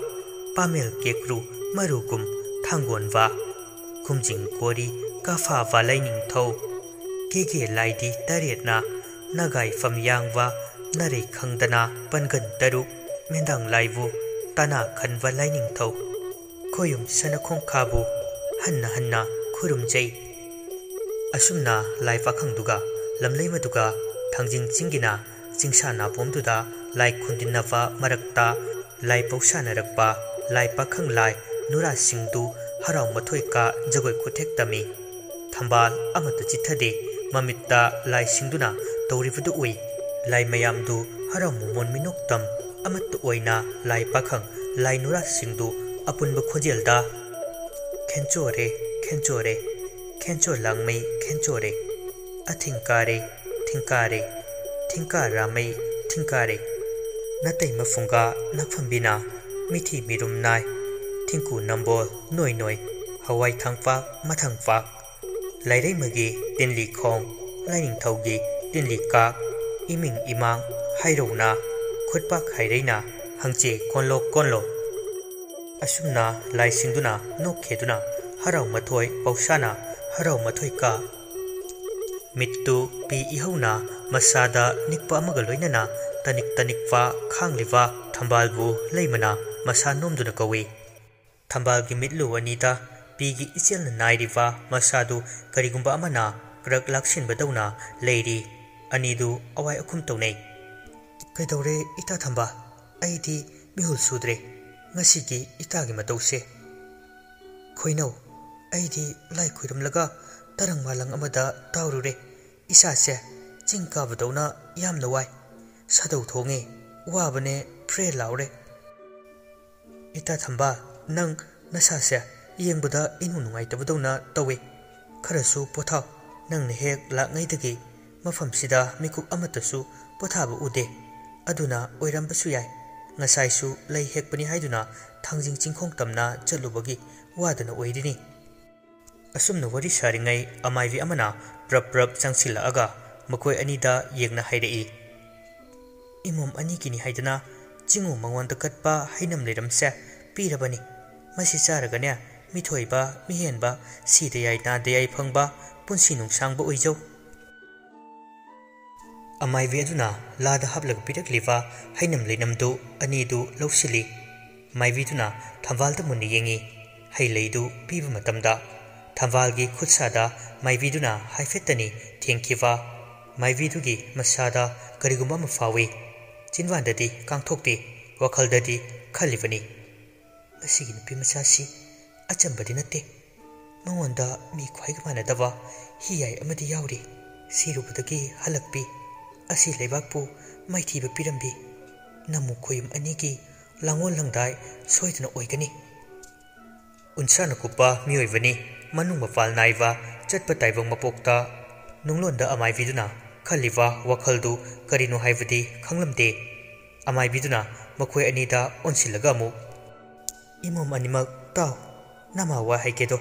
ꯄꯥꯃꯦꯜ ꯀꯦꯀ꯭ꯔꯨ ꯃꯔꯨꯒꯨꯝ ꯊꯥꯡꯒꯣꯟꯕ, ꯈꯨꯝꯖꯤꯡ ꯀꯣꯔꯤ ꯀꯐꯥꯕ ꯂꯥꯏꯅꯤꯡꯊꯧ, ꯀꯦꯒꯦ ꯂꯥꯏꯗꯤ ꯇꯔꯦꯠꯅ ꯅꯒꯥꯏꯐꯝ ꯌꯥꯡꯕ, ꯅꯔꯩ ꯈꯪꯗꯅ ꯄꯟꯒꯟ ꯇꯔꯨꯛ ꯃꯦꯟꯗꯥꯡ ꯂꯥꯏꯕꯨ ꯇꯅꯥ ꯈꯟꯕ ꯂꯥꯏꯅꯤꯡꯊꯧ, ꯈꯣꯌꯨꯝ ꯁꯅꯈꯣꯡꯈꯥꯕꯨ ꯍꯟꯅ ꯍꯟꯅ ꯈꯨꯔꯨꯝꯖꯩ꯫ ꯑꯁꯨꯝꯅ ꯂꯥꯏ ꯄꯥꯈꯪꯗꯨꯒ ꯂꯝꯂꯩꯃꯗꯨꯒ ꯊꯥꯡꯖꯤꯡ ꯆꯤꯡꯒꯤꯅ ꯆꯤꯡꯁꯥ ꯅꯥꯄꯣꯝꯗꯨꯗ ꯂꯥꯏ ꯈꯨꯟꯗꯤꯟꯅꯕ ꯃꯔꯛꯇ ꯂꯥꯏ ꯄꯧꯁꯥꯅꯔꯛꯄ ꯂꯥꯏ ꯄꯥꯈꯪ ꯂꯥꯏ ꯅꯨꯔꯥꯁꯤꯡꯗꯨ ꯍꯔꯥꯎ ꯃꯊꯣꯏ ꯀꯥ ꯖꯒꯣꯏ ꯈꯨꯊꯦꯛ ꯇꯝꯃꯤ꯫ ꯊꯝꯕꯥꯜ ꯑꯃꯠꯇ ꯆꯤꯠꯊꯗꯦ꯫ ꯃꯃꯤꯠꯇ ꯂꯥꯏꯁꯤꯡꯗꯨꯅ ꯇꯧꯔꯤꯕꯗꯨ ꯎꯏ꯫ ꯂꯥꯏ ꯃꯌꯥꯝꯗꯨ ꯍꯔꯥꯎ ꯃꯃꯣꯟ ꯃꯤꯅꯣꯛꯇꯝ ꯑꯃꯠꯇ ꯑꯣꯏꯅ ꯂꯥꯏ ꯄꯥꯈꯪ ꯂꯥꯏ ꯅꯨꯔꯥꯁꯤꯡꯗꯨ ꯑꯄꯨꯟꯕ ꯈꯣꯟꯖꯦꯜꯗ "ꯈꯦꯟꯆꯣꯔꯦ, ꯈꯦꯟꯆꯣꯔꯦ, ꯈꯦꯟꯆꯣ ꯂꯥꯡꯃꯩ ꯈꯦꯟꯆꯣꯔꯦ, ꯑꯊꯤꯡꯀꯥꯔꯦ, ꯊꯤꯡꯀꯥꯔꯦ, ꯊꯤꯡꯀꯥ ꯔꯥꯃꯩ ꯊꯤꯡꯀꯥꯔꯦ, ꯅꯥꯇꯩ ꯃꯐꯨꯡꯒ ꯅꯥꯛꯐꯝꯕꯤꯅ ꯃꯤꯊꯤ ꯃꯤꯔꯨꯝ ꯅꯥꯏ꯫ ꯊꯤꯡꯀꯨ ꯅꯝꯕꯣꯜ ꯅꯣꯏ ꯅꯣꯏ, ꯍꯋꯥꯏ ꯊꯥꯡꯄꯥꯛ ꯃꯊꯪꯄꯥꯛ꯫ ꯂꯥꯏꯔꯩꯃꯒꯤ ꯇꯤꯟꯂꯤ ꯈꯣꯡ, ꯂꯥꯏꯅꯤꯡꯊꯧꯒꯤ ꯇꯤꯟꯂꯤ ꯀꯥꯛ, ꯏꯃꯤꯡ ꯏꯃꯥꯡ ꯍꯥꯏꯔꯧꯅ, ꯈꯨꯠꯄꯥꯛ ꯍꯥꯏꯔꯩꯅ, ꯍꯪꯆꯦ ꯀꯣꯟꯂꯣꯛ ꯀꯣꯟꯂꯣꯛ꯫ ꯑꯁꯨꯝꯅ ꯂꯥꯏꯁꯤꯡꯗꯨꯅ ꯅꯣꯛꯈꯦꯗꯨꯅ ꯍꯔꯥꯎ ꯃꯊꯣꯏ ꯄꯧꯁꯥꯅ ꯍꯔꯥꯎ ꯃꯊꯣꯏ ꯀꯥ꯫ ꯃꯤꯠꯇꯨ ꯄꯤ ꯏꯍꯧꯅ ꯃꯁꯥꯗ ꯅꯤꯛꯄ ꯑꯃꯒ ꯂꯣꯏꯅꯅ ꯇꯅꯤꯛ ꯇꯅꯤꯛꯄ ꯈꯥꯡꯂꯤꯕ ꯊꯝꯕꯥꯜꯕꯨ ꯂꯩꯃꯅ ꯃꯁꯥ ꯅꯣꯝꯗꯨꯅ ꯀꯧꯏ꯫ ꯊꯝꯕꯥꯜꯒꯤ ꯃꯤꯠꯂꯨ ꯑꯅꯤꯗ ꯄꯤꯒꯤ ꯏꯆꯦꯜꯅ ꯅꯥꯏꯔꯤꯕ ꯃꯁꯥꯗꯨ ꯀꯔꯤꯒꯨꯝꯕ ꯑꯃꯅ ꯀ꯭ꯔꯛ ꯂꯥꯛꯁꯤꯟꯕꯗꯧꯅ ꯂꯩꯔꯤ꯫ ꯑꯅꯤꯗꯨ ꯑꯋꯥꯏ ꯑꯈꯨꯝ ꯇꯧꯅꯩ꯫ "ꯀꯩꯗꯧꯔꯦ ꯏꯇꯥ ꯊꯝꯕꯥꯜ? ꯑꯩꯗꯤ ꯃꯤꯍꯨꯜ ꯁꯨꯗ꯭ꯔꯦ ꯉꯁꯤꯒꯤ ꯏꯇꯥꯒꯤ ꯃꯇꯧꯁꯦ꯫ ꯈꯣꯏꯅꯧ, ꯑꯩꯗꯤ ꯂꯥꯏ ꯈꯣꯏꯔꯝꯂꯒ ꯇꯔꯪ ꯃꯥꯂꯪ ꯑꯃꯗ ꯇꯥꯎꯔꯨꯔꯦ꯫ ꯏꯁꯥꯁꯦ ꯆꯤꯡ ꯀꯥꯕꯗꯧꯅ ꯌꯥꯝꯅ ꯋꯥꯏ꯫ ꯁꯥꯗꯧ ꯊꯣꯡꯉꯦ, ꯋꯥꯕꯅꯦ, ꯐ꯭ꯔꯦ ꯂꯥꯎꯔꯦ꯫" "ꯏꯇꯥ ꯊꯝꯕꯥꯜ, ꯅꯪ ꯅꯁꯥꯁꯦ ꯌꯦꯡꯕꯗ ꯏꯅꯨꯡ ꯅꯨꯡꯉꯥꯏꯇꯕꯗꯧꯅ ꯇꯧꯏ꯫ ꯈꯔꯁꯨ ꯄꯣꯊꯥꯎ꯫ ꯅꯪꯅ ꯍꯦꯛ ꯂꯥꯛꯉꯩꯗꯒꯤ ꯃꯐꯝꯁꯤꯗ ꯃꯤꯀꯨꯞ ꯑꯃꯠꯇꯁꯨ ꯄꯣꯊꯥꯕ ꯎꯗꯦ꯫ ꯑꯗꯨꯅ ꯑꯣꯏꯔꯝꯕꯁꯨ ꯌꯥꯏ, ꯉꯁꯥꯏꯁꯨ ꯂꯩ ꯍꯦꯛꯄꯅꯤ ꯍꯥꯏꯗꯨꯅ ꯊꯥꯡꯖꯤꯡ ꯆꯤꯡꯈꯣꯡ ꯇꯝꯅ ꯆꯠꯂꯨꯕꯒꯤ ꯋꯥꯗꯅ ꯑꯣꯏꯔꯤꯅꯤ꯫" ꯑꯁꯨꯝꯅ ꯋꯥꯔꯤ ꯁꯥꯔꯤꯉꯩ ꯑꯃꯥꯏꯕꯤ ꯑꯃꯅ ꯄ꯭ꯔꯞ ꯄ꯭ꯔꯞ ꯆꯪꯁꯤꯜꯂꯛꯑꯒ ꯃꯈꯣꯏ ꯑꯅꯤꯗ ꯌꯦꯡꯅ ꯍꯥꯏꯔꯛꯏ, "ꯏꯃꯣꯝ ꯑꯅꯤꯒꯤꯅꯤ ꯍꯥꯏꯗꯅ ꯆꯤꯡꯉꯨ ꯃꯉꯣꯟꯗ ꯀꯠꯄ ꯍꯩꯅꯝ ꯂꯩꯔꯝꯁꯦ ꯄꯤꯔꯕꯅꯤ꯫ ꯃꯁꯤ ꯆꯥꯔꯒꯅꯦ ꯃꯤꯊꯣꯏꯕ, ꯃꯤꯍꯦꯟꯕ, ꯁꯤꯗ ꯌꯥꯏ ꯅꯥꯗ ꯌꯥꯏ ꯐꯪꯕ, ꯄꯨꯟꯁꯤ ꯅꯨꯡꯁꯥꯡꯕ ꯑꯣꯏꯖꯧ꯫" ꯑꯃꯥꯏꯕꯤ ꯑꯗꯨꯅ ꯂꯥꯗ ꯍꯥꯞꯂꯒ ꯄꯤꯔꯛꯂꯤꯕ ꯍꯩꯅꯝ ꯂꯩꯅꯝꯗꯨ ꯑꯅꯤꯗꯨ ꯂꯧꯁꯤꯜꯂꯤ꯫ ꯃꯥꯏꯕꯤꯗꯨꯅ ꯊꯝꯕꯥꯜꯗ ꯃꯨꯟꯅ ꯌꯦꯡꯉꯤ꯫ ꯍꯩ ꯂꯩꯗꯨ ꯄꯤꯕ ꯃꯇꯝꯗ ꯊꯝꯕꯥꯜꯒꯤ ꯈꯨꯠꯁꯥꯗ ꯃꯥꯏꯕꯤꯗꯨꯅ ꯍꯥꯏꯐꯦꯠꯇꯅꯤ ꯊꯦꯡꯈꯤꯕ꯫ ꯃꯥꯏꯕꯤꯗꯨꯒꯤ ꯃꯁꯥꯗ ꯀꯔꯤꯒꯨꯝꯕ ꯑꯃ ꯐꯥꯎꯏ꯫ ꯆꯤꯟꯕꯥꯟꯗꯗꯤ ꯀꯥꯡꯊꯣꯛꯇꯦ, ꯋꯥꯈꯜꯗꯗꯤ ꯈꯜꯂꯤꯕꯅꯤ, "ꯃꯁꯤꯒꯤ ꯅꯨꯄꯤ ꯃꯆꯥꯁꯤ ꯑꯆꯝꯕꯗꯤ ꯅꯠꯇꯦ꯫ ꯃꯉꯣꯟꯗ ꯃꯤ ꯈ꯭ꯋꯥꯏꯒ ꯃꯥꯟꯅꯗꯕ ꯍꯤꯌꯥꯏ ꯑꯃꯗꯤ ꯌꯥꯎꯔꯤ꯫ ꯁꯤꯔꯨꯕꯗꯒꯤ ꯍꯜꯂꯛꯄꯤ꯫ ꯑꯁꯤ ꯂꯩꯕꯥꯛꯄꯨ ꯃꯥꯏꯊꯤꯕ ꯄꯤꯔꯝꯕꯤ꯫ ꯅꯝꯃꯨ ꯈꯣꯌꯨꯝ ꯑꯅꯤꯒꯤ ꯂꯥꯡꯑꯣꯜ ꯂꯪꯗꯥꯏ ꯁꯣꯏꯗꯅ ꯑꯣꯏꯒꯅꯤ꯫" ꯎꯟꯁꯥꯅ ꯀꯨꯞꯄ ꯃꯤꯑꯣꯏꯕꯅꯤ꯫ ꯃꯅꯨꯡ ꯃꯄꯥꯜ ꯅꯥꯏꯕ, ꯆꯠꯄ ꯇꯥꯏꯕꯪ ꯃꯄꯣꯛꯇ ꯅꯨꯡꯂꯣꯟꯗ ꯑꯃꯥꯏꯕꯤꯗꯨꯅ ꯈꯜꯂꯤꯕ ꯋꯥꯈꯜꯗꯨ ꯀꯔꯤꯅꯣ ꯍꯥꯏꯕꯗꯤ ꯈꯪꯂꯝꯗꯦ꯫ ꯑꯃꯥꯏꯕꯤꯗꯨꯅ ꯃꯈꯣꯏ ꯑꯅꯤꯗ ꯑꯣꯟꯁꯤꯜꯂꯒ ꯑꯃꯨꯛ, "ꯏꯃꯣꯝ ꯑꯅꯤꯃꯛ ꯇꯥꯎ, ꯅꯃꯥ ꯋꯥ ꯍꯥꯏꯒꯦꯗꯣ꯫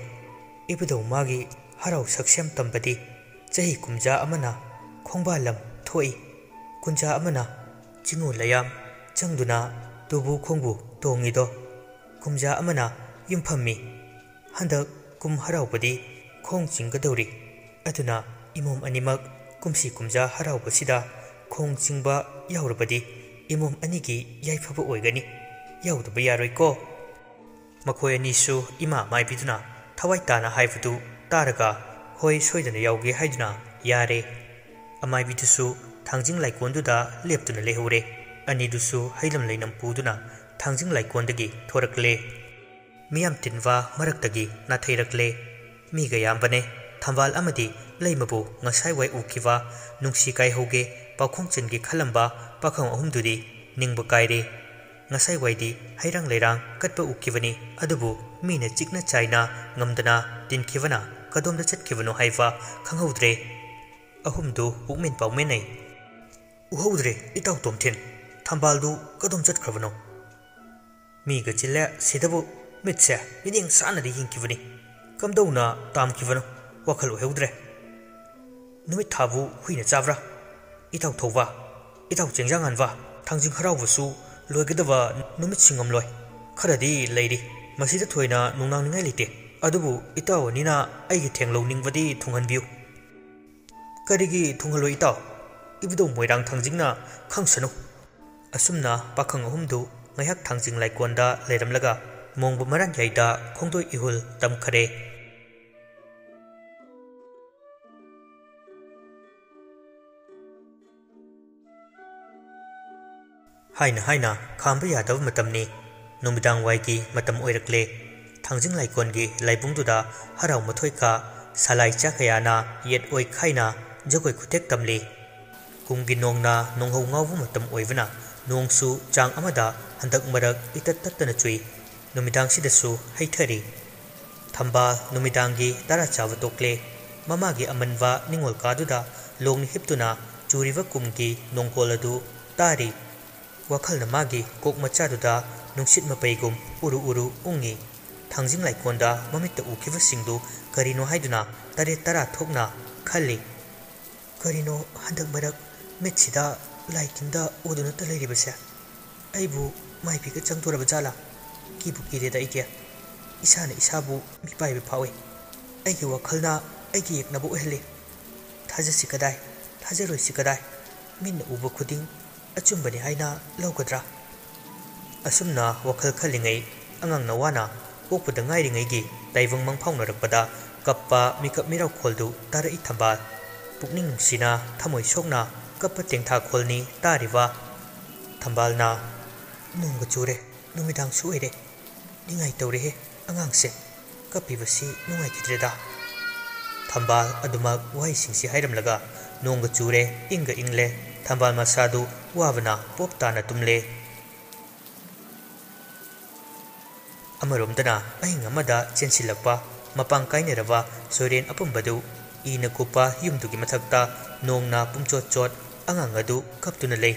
ꯏꯕꯨꯙꯧ ꯃꯥꯒꯤ ꯍꯔꯥꯎ ꯁꯛꯁꯦꯝ ꯇꯝꯕꯗꯤ ꯆꯍꯤ ꯀꯨꯝꯖꯥ ꯑꯃꯅ ꯈꯣꯡꯕꯥꯜ ꯂꯝ ꯊꯣꯛꯏ, ꯀꯨꯟꯖꯥ ꯑꯃꯅ ꯆꯤꯡꯉꯨ ꯂꯩꯌꯥꯝ ꯆꯪꯗꯨꯅ ꯇꯨꯕꯨ ꯈꯣꯡꯕꯨ ꯇꯣꯡꯉꯤꯗꯣ, ꯀꯨꯝꯖꯥ ꯑꯃꯅ ꯌꯨꯝꯐꯝꯃꯤ꯫ ꯍꯟꯗꯛ ꯀꯨꯝ ꯍꯔꯥꯎꯕꯗꯤ ꯈꯣꯡ ꯆꯤꯡꯒꯗꯧꯔꯤ꯫ ꯑꯗꯨꯅ ꯏꯃꯣꯝ ꯑꯅꯤꯃꯛ ꯀꯨꯝꯁꯤ ꯀꯨꯝꯖꯥ ꯍꯔꯥꯎꯕꯁꯤꯗ ꯈꯣꯡ ꯆꯤꯡꯕ ꯌꯥꯎꯔꯕꯗꯤ ꯏꯃꯣꯝ ꯑꯅꯤꯒꯤ ꯌꯥꯏꯐꯕ ꯑꯣꯏꯒꯅꯤ꯫ ꯌꯥꯎꯗꯕ ꯌꯥꯔꯣꯏꯀꯣ?" ꯃꯈꯣꯏ ꯑꯅꯤꯁꯨ ꯏꯃꯥ ꯃꯥꯏꯕꯤꯗꯨꯅ ꯊꯋꯥꯏ ꯇꯥꯅ ꯍꯥꯏꯕꯗꯨ ꯇꯥꯔꯒ, "ꯍꯣꯏ, ꯁꯣꯏꯗꯅ ꯌꯥꯎꯒꯦ" ꯍꯥꯏꯗꯨꯅ ꯌꯥꯔꯦ꯫ ꯑꯃꯥꯏꯕꯤꯗꯨꯁꯨ ꯊꯥꯡꯖꯤꯡ ꯂꯥꯏꯀꯣꯟꯗꯨꯗ ꯂꯦꯞꯇꯨꯅ ꯂꯩꯍꯧꯔꯦ꯫ ꯑꯅꯤꯗꯨꯁꯨ ꯍꯩꯂꯝ ꯂꯩꯅꯝ ꯄꯨꯗꯨꯅ ꯊꯥꯡꯖꯤꯡ ꯂꯥꯏꯀꯣꯟꯗꯒꯤ ꯊꯣꯔꯛꯂꯦ꯫ ꯃꯤꯌꯥꯝ ꯇꯤꯟꯕ ꯃꯔꯛꯇꯒꯤ ꯅꯥꯊꯩꯔꯛꯂꯦ꯫ ꯃꯤꯒ ꯌꯥꯝꯕꯅꯦ꯫ ꯊꯝꯕꯥꯜ ꯑꯃꯗꯤ ꯂꯩꯃꯕꯨ ꯉꯁꯥꯏꯋꯥꯏ ꯎꯈꯤꯕ, ꯅꯨꯡꯁꯤ ꯀꯥꯏꯍꯧꯒꯦ ꯄꯥꯎꯈꯣꯡ ꯆꯟꯒꯦ ꯈꯜꯂꯝꯕ ꯄꯥꯈꯪ ꯑꯍꯨꯝꯗꯨꯗꯤ ꯅꯤꯡꯕ ꯀꯥꯏꯔꯦ꯫ ꯉꯁꯥꯏꯋꯥꯏꯗꯤ ꯍꯩꯔꯥꯡ ꯂꯩꯔꯥꯡ ꯀꯠꯄ ꯎꯈꯤꯕꯅꯤ, ꯑꯗꯨꯕꯨ ꯃꯤꯅ ꯆꯤꯛꯅ ꯆꯥꯏꯅ ꯉꯝꯗꯅ ꯇꯤꯟꯈꯤꯕꯅ ꯀꯗꯣꯝꯗ ꯆꯠꯈꯤꯕꯅꯣ ꯍꯥꯏꯕ ꯈꯪꯍꯧꯗ꯭ꯔꯦ꯫ ꯑꯍꯨꯝꯗꯨ ꯄꯨꯛꯃꯦꯟ ꯄꯥꯎꯃꯦꯟꯅꯩ꯫ "ꯎꯍꯧꯗ꯭ꯔꯦ, ꯏꯇꯥꯎ ꯇꯣꯝꯊꯤꯟ꯫ ꯊꯝꯕꯥꯜꯗꯨ ꯀꯗꯣꯝ ꯆꯠꯈ꯭ꯔꯕꯅꯣ?" ꯃꯤꯒ ꯆꯤꯜꯂꯦ ꯁꯤꯗꯕꯨ, ꯃꯤꯠꯁꯦ ꯃꯤꯠꯌꯦꯡ ꯁꯥꯟꯅꯗꯤ ꯌꯦꯡꯈꯤꯕꯅꯤ꯫ ꯀꯝꯗꯧꯅ ꯇꯥꯝꯈꯤꯕꯅꯣ? ꯋꯥꯈꯜ ꯑꯣꯏꯍꯧꯗ꯭ꯔꯦ꯫ ꯅꯨꯃꯤꯠ ꯊꯥꯕꯨ ꯍꯨꯏꯅ ꯆꯥꯕ꯭ꯔꯥ? ꯏꯇꯥꯎ ꯊꯧꯕ, ꯏꯇꯥꯎ ꯆꯦꯡꯖꯥꯡ ꯍꯥꯟꯕ, ꯊꯥꯡꯖꯤꯡ ꯍꯔꯥꯎꯕꯁꯨ ꯂꯣꯏꯒꯗꯕ ꯅꯨꯃꯤꯠ ꯁꯤꯡꯉꯝꯂꯣꯏ꯫ ꯈꯔꯗꯤ ꯂꯩꯔꯤ꯫ ꯃꯁꯤꯗ ꯊꯣꯏꯅ ꯅꯨꯡꯅꯥꯡꯅꯤꯡꯉꯥꯏ ꯂꯩꯇꯦ꯫ ꯑꯗꯨꯕꯨ ꯏꯇꯥꯎ ꯑꯅꯤꯅ ꯑꯩꯒꯤ ꯊꯦꯡꯂꯧꯅꯤꯡꯕꯗꯤ ꯊꯨꯡꯍꯟꯕꯤꯌꯨ꯫ "ꯀꯔꯤꯒꯤ ꯊꯨꯡꯍꯜꯂꯣꯏ ꯏꯇꯥꯎ? ꯏꯕꯨꯙꯧ ꯃꯣꯏꯔꯥꯡ ꯊꯥꯡꯖꯤꯡꯅ ꯈꯪꯁꯅꯨ꯫" ꯑꯁꯨꯝꯅ ꯄꯥꯈꯪ ꯑꯍꯨꯝꯗꯨ ꯉꯥꯏꯍꯥꯛ ꯊꯥꯡꯖꯤꯡ ꯂꯥꯏꯀꯣꯟꯗ ꯂꯩꯔꯝꯂꯒ ꯃꯣꯡꯕ ꯃꯔꯥꯟꯌꯥꯏꯗ ꯈꯣꯡꯗꯣꯏ ꯏꯍꯨꯜ ꯇꯝꯈꯔꯦ꯫ ꯍꯥꯏꯅ ꯍꯥꯏꯅ ꯈꯥꯝꯕ ꯌꯥꯗꯕ ꯃꯇꯝꯅꯤ꯫ ꯅꯨꯃꯤꯗꯥꯡ ꯋꯥꯏꯒꯤ ꯃꯇꯝ ꯑꯣꯏꯔꯛꯂꯦ꯫ ꯊꯥꯡꯖꯤꯡ ꯂꯥꯏꯀꯣꯟꯒꯤ ꯂꯥꯏꯕꯨꯡꯗꯨꯗ ꯍꯔꯥꯎ ꯃꯊꯣꯏ ꯀꯥ, ꯁꯂꯥꯏ ꯆꯥ ꯀꯌꯥꯅ ꯌꯦꯠ ꯑꯣꯏ ꯈꯥꯏꯅ ꯖꯒꯣꯏ ꯈꯨꯊꯦꯛ ꯇꯝꯂꯤ꯫ ꯀꯨꯝꯒꯤ ꯅꯣꯡꯅ ꯅꯣꯡꯍꯧ ꯉꯥꯎꯕ ꯃꯇꯝ ꯑꯣꯏꯕꯅ ꯅꯣꯡꯁꯨ ꯆꯥꯡ ꯑꯃꯗ ꯍꯟꯗꯛ ꯃꯔꯛ ꯏꯇꯠ ꯇꯠꯇꯅ ꯆꯨꯏ꯫ ꯅꯨꯃꯤꯗꯥꯡꯁꯤꯗꯁꯨ ꯍꯩꯊꯔꯤ꯫ ꯊꯝꯕꯥꯜ ꯅꯨꯃꯤꯗꯥꯡꯒꯤ ꯇꯔꯥ ꯆꯥꯕ ꯇꯣꯛꯂꯦ꯫ ꯃꯃꯥꯒꯤ ꯑꯃꯟꯕ ꯅꯤꯡꯉꯣꯜ ꯀꯥꯗꯨꯗ ꯂꯣꯡꯅ ꯍꯤꯞꯇꯨꯅ ꯆꯨꯔꯤꯕ ꯀꯨꯝꯒꯤ ꯅꯣꯡꯀꯣꯜ ꯑꯗꯨ ꯇꯥꯔꯤ꯫ ꯋꯥꯈꯜꯅ ꯃꯥꯒꯤ ꯀꯣꯛ ꯃꯆꯥꯗꯨꯗ ꯅꯨꯡꯁꯤꯠ ꯃꯄꯩꯒꯨꯝ ꯎꯔꯨ ꯎꯔꯨ ꯎꯪꯉꯤ꯫ ꯊꯥꯡꯖꯤꯡ ꯂꯥꯏꯀꯣꯟꯗ ꯃꯃꯤꯠꯇ ꯎꯈꯤꯕꯁꯤꯡꯗꯨ ꯀꯔꯤꯅꯣ ꯍꯥꯏꯗꯨꯅ ꯇꯔꯦꯠ ꯇꯔꯥ ꯊꯣꯛꯅ ꯈꯜꯂꯤ꯫ ꯀꯔꯤꯅꯣ ꯍꯟꯗꯛ ꯃꯔꯛ ꯃꯤꯠꯁꯤꯗ ꯂꯥꯏ ꯇꯤꯟꯗ ꯎꯗꯨꯅꯇ ꯂꯩꯔꯤꯕꯁꯦ? ꯑꯩꯕꯨ ꯃꯥꯏꯕꯤꯒ ꯆꯪꯗꯣꯔꯕ ꯖꯥꯠꯂꯥ? ꯀꯤꯕꯨ ꯀꯤꯔꯦꯗ ꯑꯩꯗꯤ꯫ ꯏꯁꯥꯅ ꯏꯁꯥꯕꯨ ꯃꯤꯄꯥꯏꯕ ꯐꯥꯎꯏ꯫ ꯑꯩꯒꯤ ꯋꯥꯈꯜꯅ ꯑꯩꯒꯤ ꯌꯦꯛꯅꯕ ꯑꯣꯏꯍꯜꯂꯤ꯫ ꯊꯥꯖꯁꯤ ꯀꯗꯥꯏ? ꯊꯥꯖꯔꯣꯏꯁꯤ ꯀꯗꯥꯏ? ꯃꯤꯠꯅ ꯎꯕ ꯈꯨꯗꯤꯡ ꯑꯆꯨꯝꯕꯅꯤ ꯍꯥꯏꯅ ꯂꯧꯒꯗ꯭ꯔꯥ? ꯑꯁꯨꯝꯅ ꯋꯥꯈꯜ ꯈꯜꯂꯤꯉꯩ, ꯑꯉꯥꯡ ꯅꯋꯥꯅ ꯄꯣꯛꯄꯗ ꯉꯥꯏꯔꯤꯉꯩꯒꯤ ꯇꯥꯏꯕꯪ ꯃꯪꯐꯥꯎꯅꯔꯛꯄꯗ ꯀꯞꯄ ꯃꯤꯀꯞ ꯃꯤꯔꯥꯎꯈꯣꯜꯗꯨ ꯇꯥꯔꯛꯏ ꯊꯝꯕꯥꯜ꯫ ꯄꯨꯛꯅꯤꯡ ꯅꯨꯡꯁꯤꯅ, ꯊꯃꯣꯏ ꯁꯣꯛꯅ ꯀꯞꯄ ꯇꯦꯡꯊꯥꯈꯣꯜꯅꯤ ꯇꯥꯔꯤꯕ꯫ ꯊꯝꯕꯥꯜꯅ, "ꯅꯣꯡꯒ ꯆꯨꯔꯦ, ꯅꯨꯃꯤꯗꯥꯡꯁꯨ ꯑꯣꯏꯔꯦ꯫ ꯅꯤꯡꯉꯥꯏ ꯇꯧꯔꯦꯍꯦ ꯑꯉꯥꯡꯁꯦ꯫ ꯀꯞꯄꯤꯕꯁꯤ ꯅꯨꯡꯉꯥꯏꯈꯤꯗ꯭ꯔꯦꯗ꯫" ꯊꯝꯕꯥꯜ ꯑꯗꯨꯃꯛ ꯋꯥꯍꯩꯁꯤꯡꯁꯤ ꯍꯥꯏꯔꯝꯂꯒ ꯅꯣꯡꯒ ꯆꯨꯔꯦ, ꯏꯪꯒ ꯏꯪꯂꯦ꯫ ꯊꯝꯕꯥꯜ ꯃꯁꯥꯗꯨ ꯋꯥꯕꯅ ꯄꯣꯞ ꯇꯥꯅ ꯇꯨꯝꯂꯦ꯫ ꯑꯃꯔꯣꯝꯗꯅ ꯑꯍꯤꯡ ꯑꯃꯗ ꯆꯦꯟꯁꯤꯜꯂꯛꯄ ꯃꯄꯥꯡ ꯀꯥꯏꯅꯔꯕ ꯁꯣꯏꯔꯦꯟ ꯑꯄꯨꯝꯕꯗꯨ ꯏꯅ ꯀꯨꯞꯄ ꯌꯨꯝꯗꯨꯒꯤ ꯃꯊꯛꯇ ꯅꯣꯡꯅ ꯄꯨꯝꯆꯣꯠ ꯆꯣꯠ ꯑꯉꯥꯡ ꯑꯗꯨ ꯀꯞꯇꯨꯅ ꯂꯩ꯫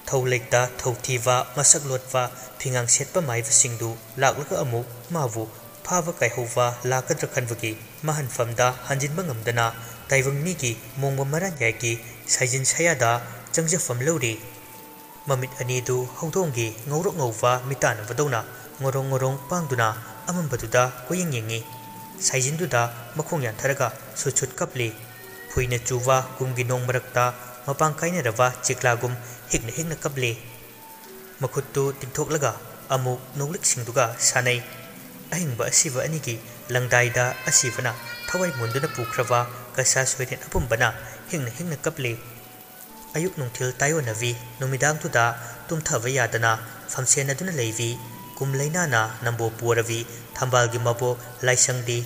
ꯊꯧ ꯂꯩꯇ, ꯊꯧ ꯊꯤꯕ, ꯃꯁꯛ ꯂꯣꯠꯄ, ꯐꯤꯉꯥꯡ ꯁꯦꯠꯄ ꯃꯥꯏꯕꯁꯤꯡꯗꯨ ꯂꯥꯛꯂꯒ ꯑꯃꯨꯛ ꯃꯥꯕꯨ ꯐꯥꯕ ꯀꯥꯏꯍꯧꯕ ꯂꯥꯛꯀꯗ꯭ꯔꯥ ꯈꯟꯕꯒꯤ ꯃꯍꯟꯐꯝꯗ ꯍꯟꯖꯤꯟꯕ ꯉꯝꯗꯅ ꯇꯥꯏꯕꯪ ꯃꯤꯒꯤ ꯃꯣꯡꯕ ꯃꯔꯥꯟꯌꯥꯏꯒꯤ ꯁꯥꯏꯖꯤꯟ ꯁꯌꯥꯗ ꯆꯪꯖꯐꯝ ꯂꯧꯔꯤ꯫ ꯃꯃꯤꯠ ꯑꯅꯤꯗꯨ ꯍꯧꯗꯣꯡꯒꯤ ꯉꯧꯔꯣꯛ ꯉꯧꯕ ꯃꯤꯇꯥꯟꯅꯕꯗꯧꯅ ꯉꯣꯔꯣꯡ ꯉꯣꯔꯣꯡ ꯄꯥꯡꯗꯨꯅ ꯑꯃꯝꯕꯗꯨꯗ ꯀꯣꯏꯌꯦꯡ ꯌꯦꯡꯉꯤ꯫ ꯁꯥꯏꯖꯤꯟꯗꯨꯗ ꯃꯈꯣꯡ ꯌꯥꯟꯊꯔꯒ ꯁꯨꯠ ꯁꯨꯠ ꯀꯞꯂꯤ꯫ ꯐꯨꯏꯅ ꯆꯨꯕ ꯀꯨꯝꯒꯤ ꯅꯣꯡ ꯃꯔꯛꯇ ꯃꯄꯥꯡ ꯀꯥꯏꯅꯔꯕ ꯆꯦꯛꯂꯥꯒꯨꯝ ꯍꯤꯛꯅ ꯍꯤꯛꯅ ꯀꯞꯂꯤ꯫ ꯃꯈꯨꯠꯇꯨ ꯇꯤꯡꯊꯣꯛꯂꯒ ꯑꯃꯨꯛ ꯅꯣꯛꯂꯤꯛꯁꯤꯡꯗꯨꯒ ꯁꯥꯟꯅꯩ꯫ ꯑꯍꯤꯡꯕ ꯑꯁꯤꯕ ꯑꯅꯤꯒꯤ ꯂꯪꯗꯥꯏꯗ ꯑꯁꯤꯕꯅ ꯊꯋꯥꯏ ꯃꯨꯟꯗꯨꯅ ꯄꯨꯈ꯭ꯔꯕ ꯀꯁꯥ ꯁꯣꯏꯔꯦꯟ ꯑꯄꯨꯝꯕꯅ ꯍꯤꯡꯅ ꯍꯤꯡꯅ ꯀꯞꯂꯤ꯫ ꯑꯌꯨꯛ ꯅꯨꯡꯊꯤꯜ ꯇꯥꯏꯑꯣꯟꯅꯕꯤ ꯅꯨꯃꯤꯗꯥꯡꯗꯨꯗ ꯇꯨꯝꯊꯕ ꯌꯥꯗꯅ ꯐꯝꯁꯦꯟꯅꯗꯨꯅ ꯂꯩꯕꯤ ꯀꯨꯝ ꯂꯩꯅꯥꯅ ꯅꯝꯕꯣ ꯄꯣꯔꯕꯤ ꯊꯝꯕꯥꯜꯒꯤ ꯃꯕꯣꯛ ꯂꯥꯏꯁꯪꯗꯤ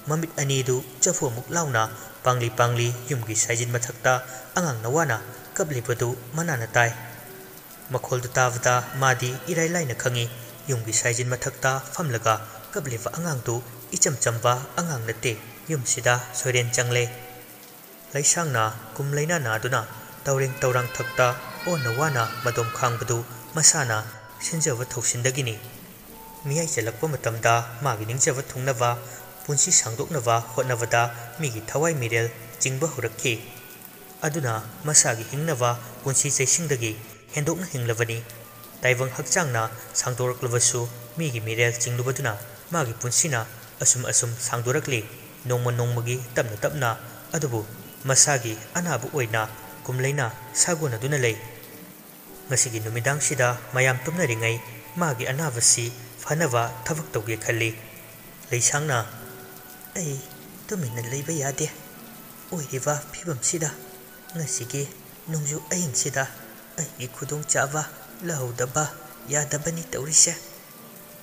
ꯃꯃꯤꯠ ꯑꯅꯤꯗꯨ ꯆꯐꯨ ꯑꯃꯨꯛ ꯂꯥꯎꯅ ꯄꯥꯡꯂꯤ ꯄꯥꯡꯂꯤ ꯌꯨꯝꯒꯤ ꯁꯥꯏꯖꯤꯟ ꯃꯊꯛꯇ ꯑꯉꯥꯡ ꯅꯋꯥꯅ ꯀꯞꯂꯤꯕꯗꯨ ꯃꯅꯥꯅ ꯇꯥꯏ꯫ ꯃꯈꯣꯜꯗꯨ ꯇꯥꯕꯗ ꯃꯥꯗꯤ ꯏꯔꯥꯏ ꯂꯥꯏꯅ ꯈꯪꯏ꯫ ꯌꯨꯝꯒꯤ ꯁꯥꯏꯖꯤꯟ ꯃꯊꯛꯇ ꯐꯝꯂꯒ ꯀꯞꯂꯤꯕ ꯑꯉꯥꯡꯗꯨ ꯏꯆꯝ ꯆꯝꯕ ꯑꯉꯥꯡ ꯅꯠꯇꯦ꯫ ꯌꯨꯝꯁꯤꯗ ꯁꯣꯏꯔꯦꯟ ꯆꯪꯂꯦ꯫ ꯂꯩꯁꯥꯡꯅ ꯀꯨꯝ ꯂꯩꯅꯥ ꯅꯥꯗꯨꯅ ꯇꯧꯔꯦꯡ ꯇꯧꯔꯥꯡ ꯊꯛꯇ ꯑꯣꯟꯅ ꯋꯥꯅ ꯃꯗꯣꯝ ꯈꯥꯡꯕꯗꯨ ꯃꯁꯥꯅ ꯁꯤꯟꯖꯕ ꯊꯧꯁꯤꯟꯗꯒꯤꯅꯤ꯫ ꯃꯤꯌꯥꯏ ꯆꯜꯂꯛꯄ ꯃꯇꯝꯗ ꯃꯥꯒꯤ ꯅꯤꯡꯖꯕ ꯊꯨꯡꯅꯕ, ꯄꯨꯟꯁꯤ ꯁꯥꯡꯗꯣꯛꯅꯕ ꯍꯣꯠꯅꯕꯗ ꯃꯤꯒꯤ ꯊꯋꯥꯏ ꯃꯤꯔꯦꯜ ꯆꯤꯡꯕ ꯍꯧꯔꯛꯈꯤ꯫ ꯑꯗꯨꯅ ꯃꯁꯥꯒꯤ ꯍꯤꯡꯅꯕ ꯄꯨꯟꯁꯤ ꯆꯩꯁꯤꯡꯗꯒꯤ ꯍꯦꯟꯗꯣꯛꯅ ꯍꯤꯡꯂꯕꯅꯤ꯫ ꯇꯥꯏꯕꯪ ꯍꯛꯆꯥꯡꯅ ꯁꯥꯡꯗꯣꯔꯛꯂꯕꯁꯨ ꯃꯤꯒꯤ ꯃꯤꯔꯦꯜ ꯆꯤꯡꯂꯨꯕꯗꯨꯅ ꯃꯥꯒꯤ ꯄꯨꯟꯁꯤꯅ ꯑꯁꯨꯝ ꯑꯁꯨꯝ ꯁꯥꯡꯗꯣꯔꯛꯂꯤ꯫ ꯅꯣꯡꯃ ꯅꯣꯡꯃꯒꯤ ꯇꯞꯅ ꯇꯞꯅ ꯑꯗꯨꯕꯨ ꯃꯁꯥꯒꯤ ꯑꯅꯥꯕ ꯑꯣꯏꯅ ꯀꯨꯝꯂꯩꯅ ꯁꯥꯒꯣꯟꯅꯗꯨꯅ ꯂꯩ꯫ ꯉꯁꯤꯒꯤ ꯅꯨꯃꯤꯗꯥꯡꯁꯤꯗ ꯃꯌꯥꯝ ꯇꯨꯝꯅꯔꯤꯉꯩ ꯃꯥꯒꯤ ꯑꯅꯥꯕꯁꯤ ꯐꯅꯕ ꯊꯕꯛ ꯇꯧꯒꯦ ꯈꯜꯂꯤ꯫ ꯂꯩꯁꯥꯡꯅ, "ꯑꯩ ꯇꯨꯃꯤꯟꯅ ꯂꯩꯕ ꯌꯥꯗꯦ꯫ ꯑꯣꯏꯔꯤꯕ ꯐꯤꯕꯝꯁꯤꯗ, ꯉꯁꯤꯒꯤ ꯅꯣꯡꯖꯨ ꯑꯍꯤꯡꯁꯤꯗ ꯑꯩꯒꯤ ꯈꯨꯗꯣꯡꯆꯥꯕ ꯂꯧꯍꯧꯗꯕ ꯌꯥꯗꯕꯅꯤ ꯇꯧꯔꯤꯁꯦ꯫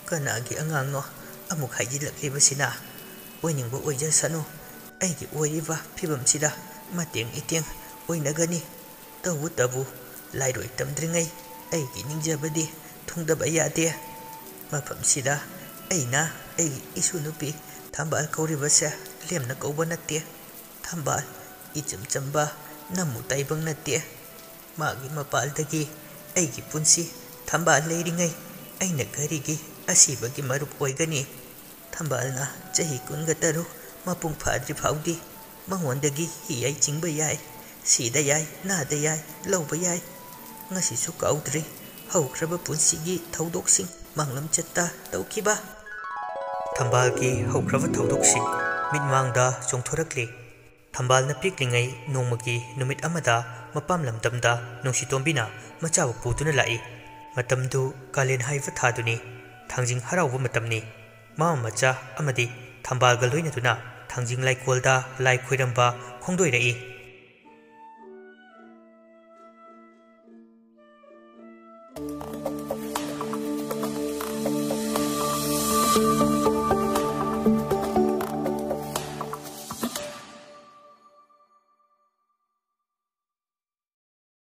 ꯀꯅꯥꯒꯤ ꯑꯉꯥꯡꯅꯣ ꯑꯃꯨꯛ ꯍꯥꯏꯖꯤꯜꯂꯛꯂꯤꯕꯁꯤꯅ? ꯑꯣꯏꯅꯤꯡꯕ ꯑꯣꯏꯖꯁꯅꯨ, ꯑꯩꯒꯤ ꯑꯣꯏꯔꯤꯕ ꯐꯤꯕꯝꯁꯤꯗ ꯃꯇꯦꯡ ꯏꯇꯦꯡ ꯑꯣꯏꯅꯒꯅꯤ꯫ ꯇꯧꯕꯇꯕꯨ ꯂꯥꯏꯔꯣꯏ ꯇꯝꯗ꯭ꯔꯤꯉꯩ ꯑꯩꯒꯤ ꯅꯤꯡꯖꯕꯗꯤ ꯊꯨꯡꯗꯕ ꯌꯥꯗꯦ꯫ ꯃꯐꯝꯁꯤꯗ ꯑꯩꯅ ꯑꯩꯒꯤ ꯏꯁꯨ ꯅꯨꯄꯤ ꯊꯝꯕꯥꯜ ꯀꯧꯔꯤꯕꯁꯦ ꯂꯦꯝꯅ ꯀꯧꯕ ꯅꯠꯇꯦ꯫ ꯊꯝꯕꯥꯜ, ꯏꯆꯝ ꯆꯝꯕ ꯅꯝꯃꯨ ꯇꯥꯏꯕꯪ ꯅꯠꯇꯦ꯫ ꯃꯥꯒꯤ ꯃꯄꯥꯜꯗꯒꯤ ꯑꯩꯒꯤ ꯄꯨꯟꯁꯤ ꯊꯝꯕꯥꯜ ꯂꯩꯔꯤꯉꯩ ꯑꯩꯅ ꯀꯔꯤꯒꯤ ꯑꯁꯤꯕꯒꯤ ꯃꯔꯨꯞ ꯑꯣꯏꯒꯅꯤ? ꯊꯝꯕꯥꯜꯅ ꯆꯍꯤ ꯀꯨꯟꯒ ꯇꯔꯨꯛ ꯃꯄꯨꯡ ꯐꯥꯗ꯭ꯔꯤ ꯐꯥꯎꯗꯤ ꯃꯉꯣꯟꯗꯒꯤ ꯍꯤꯌꯥꯏ ꯆꯤꯡꯕ ꯌꯥꯏ, ꯁꯤꯗ ꯌꯥꯏ, ꯅꯥꯗ ꯌꯥꯏ, ꯂꯧꯕ ꯌꯥꯏ꯫ ꯉꯁꯤꯁꯨ ꯀꯥꯎꯗ꯭ꯔꯤ ꯍꯧꯈ꯭ꯔꯕ ꯄꯨꯟꯁꯤꯒꯤ ꯊꯧꯗꯣꯛꯁꯤꯡ ꯃꯥꯡꯂꯝꯆꯠꯇ ꯇꯧꯈꯤꯕ꯫ ꯊꯝꯕꯥꯜꯒꯤ ꯍꯧꯈ꯭ꯔꯕ ꯊꯧꯗꯣꯛꯁꯤꯡ ꯃꯤꯠꯃꯥꯡꯗ ꯆꯣꯡꯊꯣꯔꯛꯂꯤ꯫ ꯊꯝꯕꯥꯜꯅ ꯄꯤꯛꯂꯤꯉꯩ ꯅꯣꯡꯃꯒꯤ ꯅꯨꯃꯤꯠ ꯑꯃꯗ ꯃꯄꯥꯝ ꯂꯝꯗꯝꯗ ꯅꯨꯡꯁꯤꯇꯣꯝꯕꯤꯅ ꯃꯆꯥꯕꯨ ꯄꯨꯗꯨꯅ ꯂꯥꯛꯏ꯫ ꯃꯇꯝꯗꯨ ꯀꯥꯂꯦꯟ ꯍꯥꯏꯕ ꯊꯥꯗꯨꯅꯤ꯫ ꯊꯥꯡꯖꯤꯡ ꯍꯔꯥꯎꯕ ꯃꯇꯝꯅꯤ꯫ ꯃꯃꯥ ꯃꯆꯥ ꯑꯃꯗꯤ ꯊꯝꯕꯥꯜꯒ ꯂꯣꯏꯅꯗꯨꯅ ꯊꯥꯡꯖꯤꯡ ꯂꯥꯏꯀꯣꯜꯗ ꯂꯥꯏ ꯈꯣꯏꯔꯝꯕ ꯈꯣꯡꯗꯣꯏꯔꯛꯏ꯫